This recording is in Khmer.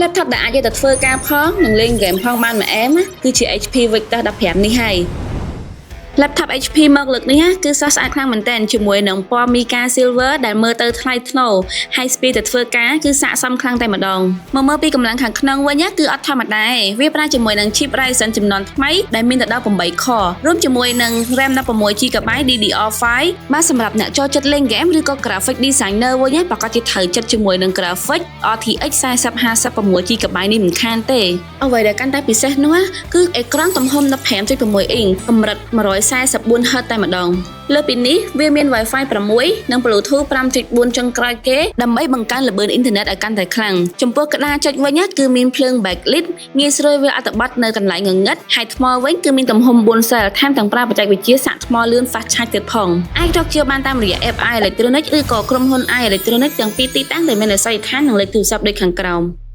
Laptop ដែលអាចយកទៅធ្វើការផងនិងលេងហ្គេមផងបានមួយអែមណាគឺជា HP Victus 15នេះហើយ Laptop HP មកលើកនេះណាគឺស្រស់ស្អាតខ្លាំងមែនទែនជាមួយនឹងពណ៌ Mica Silver ដែលមើលទៅថ្លៃថ្នូរ High speed ទៅធ្វើការគឺស័ក្តិសមខ្លាំងតែម្ដងមកមើលពីកម្លាំងខាងក្នុងវិញណាគឺអត់ធម្មតាទេវាប្រើជាមួយនឹង chip Ryzen ជំនាន់ថ្មីដែលមានទៅដល់8 core រួមជាមួយនឹង RAM 16 GB DDR5 បាទសម្រាប់អ្នកចូលចិត្តលេង game ឬក៏ graphic designer វិញណាប្រាកដជាត្រូវចិត្តជាមួយនឹង graphic RTX 4050 6 GB នេះមិនខានទេអ្វីដែលកាន់តែពិសេសនោះណាគឺអេក្រង់ទំហំ15.6អ៊ីងកម្រិត 144 Hz តែម្ដងលើពីនេះវាមាន Wi-Fi 6និង Bluetooth 5.4ចុងក្រោយគេដើម្បីបង្កើនល្បឿនអ៊ីនធឺណិតឲ្យកាន់តែខ្លាំងចំពោះក្តារចុចវិញណាគឺមានភ្លើង backlit ងាយស្រួលវាអត្ថបទនៅកន្លែងងងឹតហើយថ្មវិញគឺមានទំហំ4 cell ថែមទាំងប្រើបច្ចេកវិទ្យាសាកថ្មលឿន fast charge ទៀតផងអាចរកជាបានតាមរយៈ app i Electronic ឬក៏ក្រុមហ៊ុន i Electronic ទាំងពីរទីតាំងដែលមានអាសយដ្ឋាននិងលេខទូរស័ព្ទដូចខាងក្រោម។